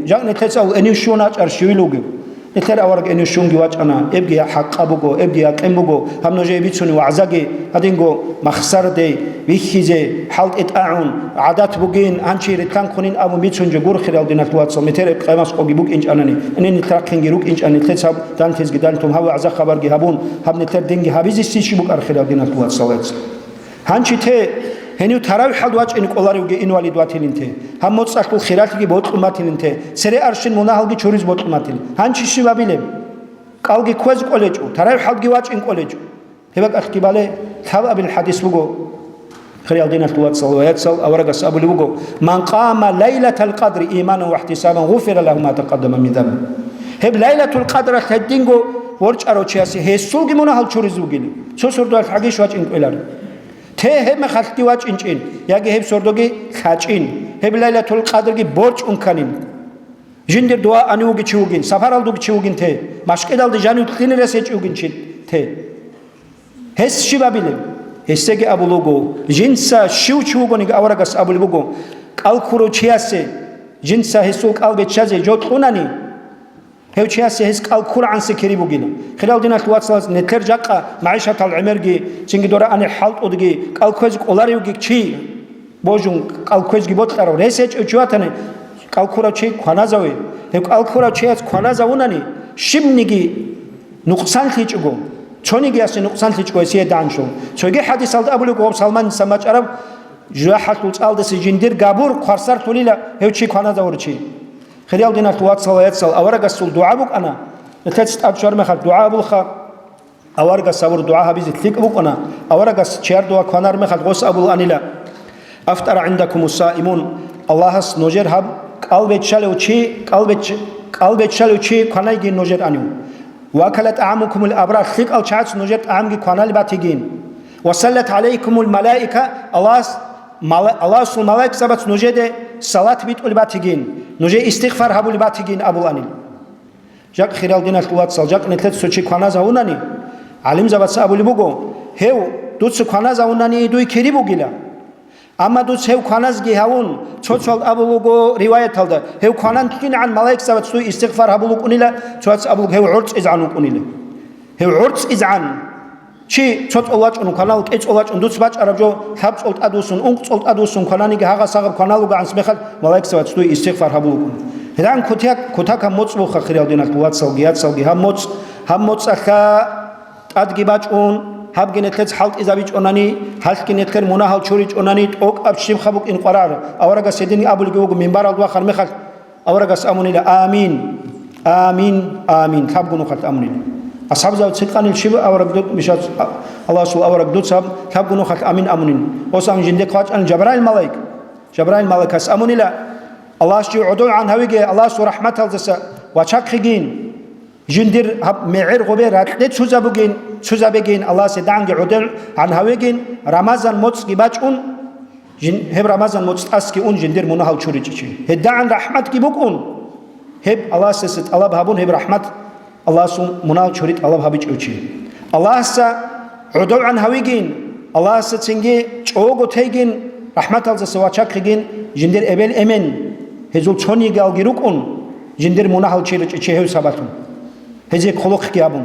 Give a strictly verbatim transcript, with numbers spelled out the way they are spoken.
Жакъ нилъеца гьенив щун вачӀар щивил вугев? Нилъер авараг гьенив щунги вачӀана, эбги хӀакъаб буго, эбги якъин буго, гьаб нужее бицунеб вагӀзаги гьадинго махсарде, вихьизе, хӀалтӀи тӀагӀун, гӀадат бугин, гьанчи ритлъанхъунин абун бицун жо гур, хириял диналъул вацал, метер эб къемас къоги букӀинчӀанани, гьенир нилъ рахъинги рукӀинчӀани, нилъеца гьаб дантезги дантун гьав вагӀза-хабарги гьабун, гьаб нилъер динги гьабизе щиб букӀар, хириял диналъул вацал? Гьанчи те, гьенив таравихӀалд вачӀине кӀоларевги инвалид ватилин те, гьаб моцӀалъул хиралъиги бокьун батилин те, цере арщин мунагьалги чуриз бокьун батилин. Гьанчи щиб абилеб? КӀалги кквез кӀолечӀо, таравихӀалдги вачӀин кӀолечӀо. Гьеб бакӀалъги бале, лъабабил хӀадис буго, хириял диналъул вацал ва яцал, аварагас абулеб буго: «Ман къама лайлатал къадри иманан ва ихтисабан, гъуфира лагьу ма такъаддама мин занби». Гьеб Лайлатул Къадралъ гьединго ворчӀарав чиясе гьесулги мунагьал чуриз вугилан, цо сордоялъ гьагищ вачӀин кӀвелар? Те гьеб мехалъги вачӀинчӀин, яги гьеб сордоги лъачӀин, гьеб Лайлатул Къадрги борчӀун кканин. Жиндир дуа ани вуги чи вугин, сапаралдуги чи вугин те, машкӀидалде жанив лъине рес гьечӀи вугин чи те. Гьес щиб абилеб? Гьесеги абулуго, жинца щив чи вугониги аварагас абулеб буго, кӀал ккурав чиясе, жинца гьесул кӀал беччазе жо кьунани, гьев чиясе гьес кӀал ккурагӀансе кири бугила. Хирал диналъ вацалаз, нилъер жакъа магӀишатал гӀемерги, цинги дора ани хӀалтӀудги, кӀал кквезе кӀоларевги чи божун, кӀал кквезги бокьарав, рес гьечӀев чи ватани, кӀал ккурав чи кваназаве. Гьев кӀал ккурав чияс кваназавунани, щибниги нукъсанлъичӀого, цонигиясе нукъсанлъичӀого гьесие данчӀо. Цоги хӀадисалда абулеб гъоб Салманица бачӀараб, жужахӀалъул цӀалдаса жиндир габур хварсарлъулила гьев чи кваназавурав чи. Хириял диналъул вацал ва яцал, аварагасул дугӀа букӀана, нилъеца тӀад чӀвар мехалъ дугӀа абулха, аварагас гьабур дугӀа гьабизе лъикӀ букӀана, аварагас чияр дугӀа кванар мехалъ гъос абулаанила: «Афтара гӀиндакумус саимун», Аллагьас нужер гьаб кӀал беччалев чи, кӀал бечч-, кӀал беччалев чи кванайгин нужер анив. «Ва акала тӀагӀамукумул абрар», лъикӀал чагӀаца нужер тӀагӀамги кванали батигин. «Ва саллат гӀалайкумул малаика», Аллагьас, мала-, Аллагьасул малаикзабац нужеде салат битӀули батигин, нужее истигъфар гьабули батигин абуланил. Жакъ, хирал диналъул вацал, жакъ нилъеца цо чи кваназавунани, гӀалимзабаца абулеб буго: «Гьев дуца кваназавунани дуй кири бугила». Амма дуца гьев кваназги гьавун, цо-цоял абулеб буго риваяталда, гьев кванан лъинегӀан малаикзабац дуй истигъфар гьабулукӀунила, цояц абулеб гьев гӀорцӀизегӀан вукӀунила. Гьев гӀорцӀизегӀан чи цо цӀолачӀун кванал, кӀи цӀолачӀун дуц бачӀараб жо, лъаб цӀол тӀадвуссун, ункъ цӀол тӀадвуссун квананиги, гьагъас гьагъаб кваналугӀанс мехалъ, малаикзабац дуй истигъфар гьабулукӀун. ГьедагӀан кутак-, кутакаб моцӀ буха, хирал диналъул вацалги яцалги, гьаб моцӀ, гьаб моцӀалъа тӀадги бачӀун, гьабги нилъеца хӀалтӀизабичӀонани, гьалъги нилъер мунагьал чуричӀонани, тӀокӀаб щибха букӀин къваригӀар, аварагас гьедин абулги вуго минбаралда вахар мехалъ, аварагас амунила: «Амин, амин, амин», лъабго нухалъ амунила. АсхӀабзаб цикъанил щиб авараг ду-, мишац, а, Аллагьасул авараг дуца лъабго нухалъ амин амунин. Ос амин жинде хъвачӀан Жабраил малаик. Жабраил малаикас амунила: «Аллагьас жив гӀодов гӀан гьавиге, Аллагьасул рахӀматалдаса вачахъигин». Жиндир гьаб мегӀер гъубе ракьде цузабугин, цузабегин, Аллагьасе дагӀанги гӀодел гӀан гьавегин, Рамазан моцӀги бачӀун, жин-, гьеб Рамазан моцӀ тӀасги ун, жиндир мунагьал чуричӀичи. ГьедагӀан рахӀматги букӀун, гьеб Аллагьасдаса тӀалаб гьабун, гьеб рахӀмат Аллагьасул мунагьал чури тӀалаб гьабичӀев чи. Аллагьасда гӀодов гӀан гьавигин, Аллагьасда цинги чӀого тейгин, рахӀматалдаса вачахъигин, жиндир эбел-эмен, гьезул цониги алги рукӀун, жиндир мунагьал чуричӀичи гьев сабаблъун. Гьезие хъулухъги гьабун.